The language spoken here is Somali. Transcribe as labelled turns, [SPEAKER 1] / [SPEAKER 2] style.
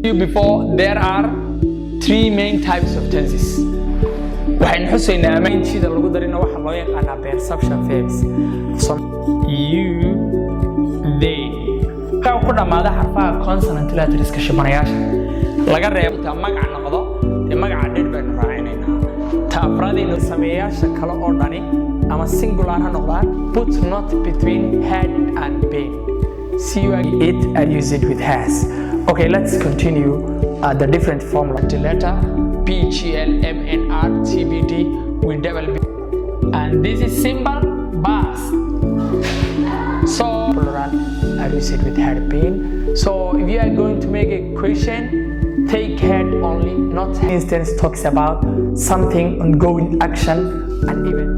[SPEAKER 1] You before, there are three main types of tenses. Waxaynu xusaynaa ama ing-da lagu darina waxaa loo yaqaanaa perception verbs. So you, they, waxaa ku dhammaada xarfaha consonant letterska, shibanayaasha laga reebo. Taa magac noqdo dee magaca dheer baynu raacinaynaa. Ta afraadaynu sameeyaasha kale oo dhani ama singular ha noqdaan, put not between had and been. See you, it and use it with has. Okay, let's continue the different formula. The letter P G L M N R T B D with double B, and this is simple past. So plural I use it with had been. So if you are going to make a question, take had only, not instance talks about something ongoing action and event.